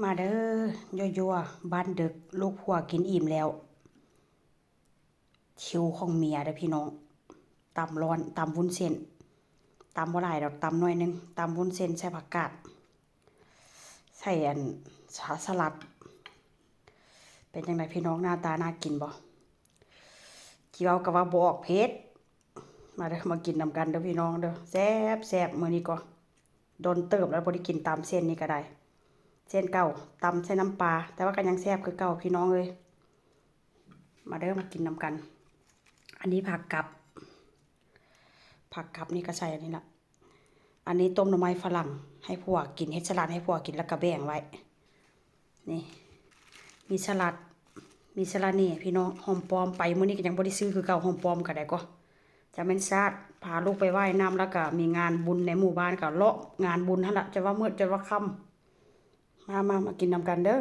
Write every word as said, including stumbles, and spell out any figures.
มาเด้อ ยั่วๆ บ้านเดิก ลูกผัวกินอิ่มแล้ว คิวของเมียเด้อพี่น้อง ตำร้อน ตำวุ้นเส้น ตำบ่หลายดอก ตำหน่อยหนึ่ง ตำวุ้นเส้นใส่ผักกาด ใส่อัน สา สลัด เป็นจั่งใดพี่น้อง หน้าตาน่ากินบ่ สิเว้าก็เว้าบ่ออก เผ็ด มาเด้อ มากินนำกันเด้อพี่น้องเด้อ แซ่บๆ มื้อนี้ก็ โดนเติบแล้วบ่ได้กินตำเส้นนี้ก็ได้ เส้นเก่า ตำใส่น้ำปลา แต่ว่าก็ยังแซ่บคือเก่าพี่น้องเอ้ย มาเด้อ มากินนำกัน อันนี้ผักกับ ผักกับนี่ก็ใส่อันนี้ละ อันนี้ต้มหน่อไม้ฝรั่ง ให้ผัวกิน เฮ็ดสลัดให้ผัวกิน แล้วก็แบ่งไว้ นี่ มีสลัด มีสะระแหน่พี่น้อง หอมปลอม ไปมื้อนี้ก็ยังบ่ได้ซื้อคือเก่า หอมปลอมก็ได้ก็ จะแม่นซาด พาลูกไปว่ายน้ำ แล้วก็มีงานบุญในหมู่บ้าน ก็เลาะงานบุญหั่นละ จะว่ามืดจะว่าค่ำ มา มา มากินนำกันเด้อ